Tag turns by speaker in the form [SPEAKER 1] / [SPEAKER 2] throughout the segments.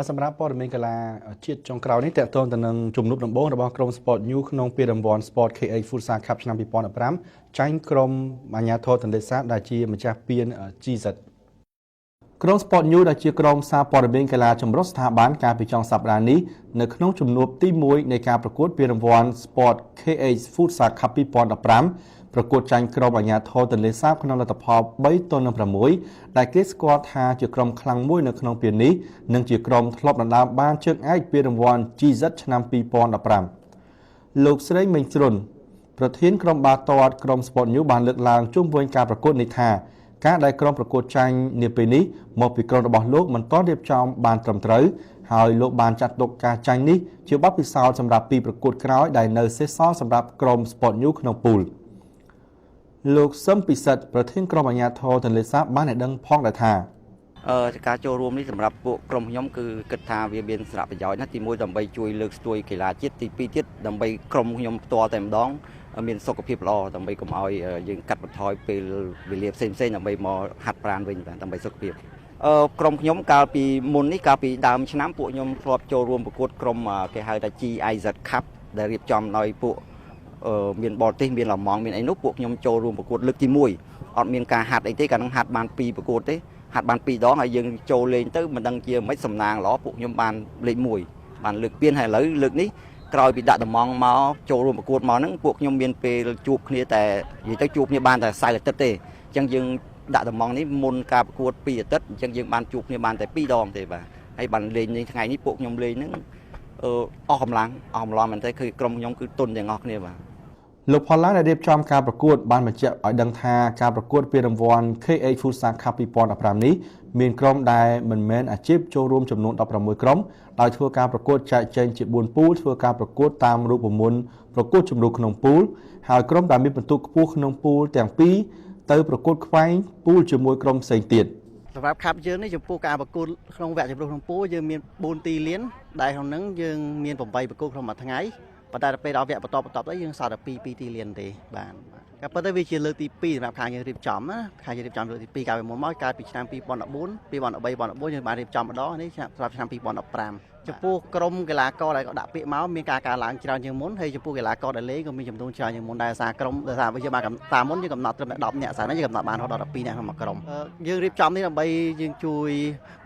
[SPEAKER 1] បាទសម្រាប់ព័ត៌មានកីឡាជាតិចុងក្រោយនេះតកតងទៅនឹងជំនួបដំបូងរបស់ក្រុម Sport New ក្នុងពានរង្វាន់ Sport KH Futsal Cup ឆ្នាំ2015ចាញ់ក្រុមអាជ្ញាធរទន្លេសាបដែលជាម្ចាស់ពាន GZ ក្រុម Sport News ដែលជាក្រុមសារព័ត៌មានកីឡាចម្រុះស្ថាប័នកាលពីចុងសប្តាហ៍នេះនៅក្នុងជំនួបទី1នៃការប្រកួតពានរង្វាន់ Sport KH Futsal Cup 2015ប្រកួតចាញ់ក្រុមអាជ្ញាធរទន្លេសាបក្នុងលទ្ធផល3-6ដែលគេស្គាល់ថាជាក្រុមខ្លាំងមួយនៅក្នុងពាននេះនិងជាក្រុមធ្លាប់ដណ្ដើមបានជើងឯកពានរង្វាន់ GZ ឆ្នាំ2015លោកស្រីមេងជ្រុនប្រធានក្រុមបាល់ទាត់ក្រុម Sport News បានលើកឡើងជុំវិញការប្រកួតនេះថាការដែលក្រុមប្រកួតចាញ់នាពេលនេះមកពីក្រុមរបស់លោកមិនទាន់រៀបចំបានត្រឹមត្រូវហើយលោកបានចាត់ទុកការចាញ់នេះជាបទពិសោធន៍សម្រាប់ពីប្រកួតក្រោយដែលនៅសេសសល់សម្រាប់ក្រុម Sport News ក្នុងពូលលោកសឹមពិសិដ្ឋប្រធានក្រុមអាជ្ញាធរទន្លេសាបបានឲ្យដឹងផងដែរថា
[SPEAKER 2] ការចូលរួមនេះសម្រាប់ពួកក្រុមខ្ញុំគឺគិតថាវាមានសារៈប្រយោជន៍ណាស់ទី1ដើម្បីជួយលើកស្ទួយកីឡាជាតិទី2ទៀតដើម្បីក្រុមខ្ញុំផ្ទាល់តែម្ដងមានសុខភាពល្អដើម្បីកុំឲ្យយើងកាត់បន្ថយពេលវេលាផ្សេងផ្សេងដើម្បីមកហាត់ប្រាណវិញបាទដើម្បីសុខភាពក្រុមខ្ញុំកាលពីមុននេះកាលពីដើមឆ្នាំពួកខ្ញុំធ្លាប់ចូលរួមប្រកួតក្រុមគេហៅថា GIZ Cup ដែលរៀបចំដោយពួកមានបរទេសមានឡម៉ង់មានអីនោះពួកខ្ញុំចូលរួមប្រកួតលើកទី1អត់មានការហាត់អីទេកាលនោះហាត់បាន2ប្រកួតទេហាត់បាន2ដងហើយយើងចូលលេងទៅមិនដឹងជាមិនសំណាងល្អពួកខ្ញុំបានលេខ1បានលើកពានហើយឥឡូវលើកនេះក្រោយពីដាក់តំងមកចូលរួមប្រកួតមកហ្នឹងពួកខ្ញុំមានពេលជួបគ្នាតែនិយាយទៅជួបគ្នាបានតែសៅរ៍អាទិត្យទេអញ្ចឹងយើងដាក់តំងនេះមុនការប្រកួត2អាទិត្យអញ្ចឹងយើងបានជួបគ្នាបានតែ2ដងទេបាទហើយបានលេងនេះថ្ងៃនេះពួកខ្ញុំលេងហ្នឹងអស់កម្លាំងអស់កម្លាំងមែនទេគឺក្រុមខ្ញុំគឺទុនទាំងអស់គ្នាបាទ
[SPEAKER 1] លោកផល្លាដែលរៀបចំការប្រកួតបានបញ្ជាក់ឲ្យដឹងថាការប្រកួតពានរង្វាន់ KH Futsal Cup 2015នេះមានក្រុមដែលមិនមែនអាជីពចូលរួមចំនួន16ក្រុមដោយធ្វើការប្រកួតចែកចែងជា4ពូលធ្វើការប្រកួតតាមរូបមន្តប្រកួតជម្រុះក្នុងពូលហើយក្រុមដែលមានពិន្ទុខ្ពស់ក្នុងពូលទាំងពីរទៅប្រកួតខ្វែងពូលជាមួយក្រុមផ្សេងទៀត
[SPEAKER 3] សម្រាប់ cup យើងនេះចំពោះការប្រកួតក្នុងវគ្គជម្រុះក្នុងពូលយើងមាន4ទីលានដែលក្នុងហ្នឹងយើងមាន8ប្រកួតក្នុងមួយថ្ងៃប៉ុន្តែដល់ពេលដល់វគ្គបន្តបន្តទៅយើងសល់តែ2 2ទីលានទេបាទការពិតទៅវាជាលើកទី2សម្រាប់ខាងយើងរៀបចំណាខាងយើងរៀបចំលើកទី2កាលពីមុនមកកាលពីឆ្នាំ2014 2013 2014យើងបានរៀបចំម្ដងនេះសម្រាប់ឆ្នាំ2015ចំពោះក្រុមកីឡាករដែលក៏ដាក់ពាក្យមកមានការកើនឡើងច្រើនជាងមុនហើយចំពោះកីឡាករដែលលេងក៏មានចំនួនច្រើនជាងមុនដែរសារក្រុមដោយសារយើងបានតាមមុនយើងកំណត់ត្រឹមតែ10នាក់សារនេះយើងកំណត់បានរហូតដល់12នាក់ក្នុងមួយក្រុមយើងរៀបចំនេះដើម្បីយើងជួយ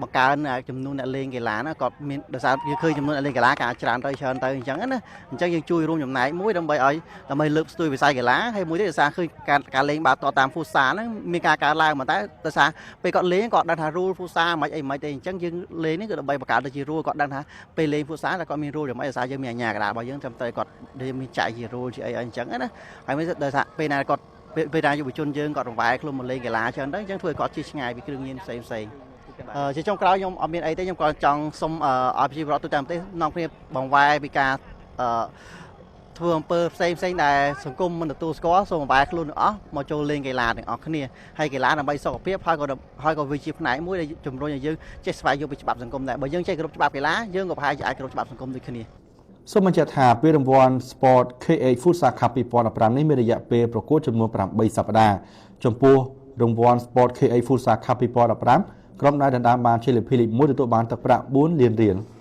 [SPEAKER 3] បង្កើនចំនួនអ្នកលេងកីឡាណាគាត់មានដោយសារយើងឃើញចំនួនអ្នកលេងកីឡាការច្រើនទៅច្រើនទៅអញ្ចឹងណាអញ្ចឹងយើងជួយរួមចំណែកមួយដើម្បីឲ្យដើម្បីលើកស្ទួយវិស័យកីឡាហើយមួយទៀតដោយសារឃើញការការលេងបាល់ទាត់តាម futsal ហ្នឹងមានការកើនឡើងប៉ុន្តែដោយសារពេលគាត់លេងគាត់ដឹងថា rule futsal មិនអីមិនទេអញ្ចឹងយើងលេងនេះគឺដើម្បីបង្កើតទៅជា rule គាត់ដឹងថាពេលលេង futsal តែគាត់មាន rule យ៉ាងម៉េចដោយសារយើងមានអាជ្ញាកណ្ដាលរបស់យើងត្រឹមត្រូវគាត់មានចែកជា rule ជាអីអញ្ចឹងណាហើយមួយដោយសារពេលណាគាត់ពេលណាយុវជនយើងគាត់រង្វែខ្លួនមកលេងកីឡាច្រើនទៅអញ្ចឹងធ្វើឲ្យគាត់ជិះឆ្ងាយពីគ្រឿងញៀនផ្សេងផ្សេងជាចុងក្រោយខ្ញុំអត់មានអីទេខ្ញុំក៏ចង់សុំឲ្យប្រជាពលរដ្ឋទូទាំងប្រទេសនាំគ្នាបង្វែរពីការអឺធ្វើអំពើផ្សេងផ្សេងដែលសង្គមមិនទទួលស្គាល់សូមបង្វែរខ្លួនទាំងអស់មកចូលលេងកីឡាទាំងអស់គ្នាហើយកីឡាដើម្បីសុខភាពហើយក៏ហើយក៏វាជាផ្នែកមួយដែលជំរុញឲ្យយើងចេះស្វែងយល់ពីច្បាប់សង្គមដែរបើយើងចេះគោរពច្បាប់កីឡាយើងក៏ប្រហែលជាអាចគោរពច្បាប់សង្គមដូចគ្នា
[SPEAKER 1] សូមបញ្ជាក់ថាពានរង្វាន់ Sport KH Futsal Cup 2015នេះមានរយៈពេលប្រកួតចំនួន8សប្តាហ៍ចំពោះរង្វាន់ Sport KH Futsal Cup 2015ក្រុមដែលដណ្ដើមបានជ័យលាភីលេខ1ទទួលបានទឹកប្រាក់4លានរៀល។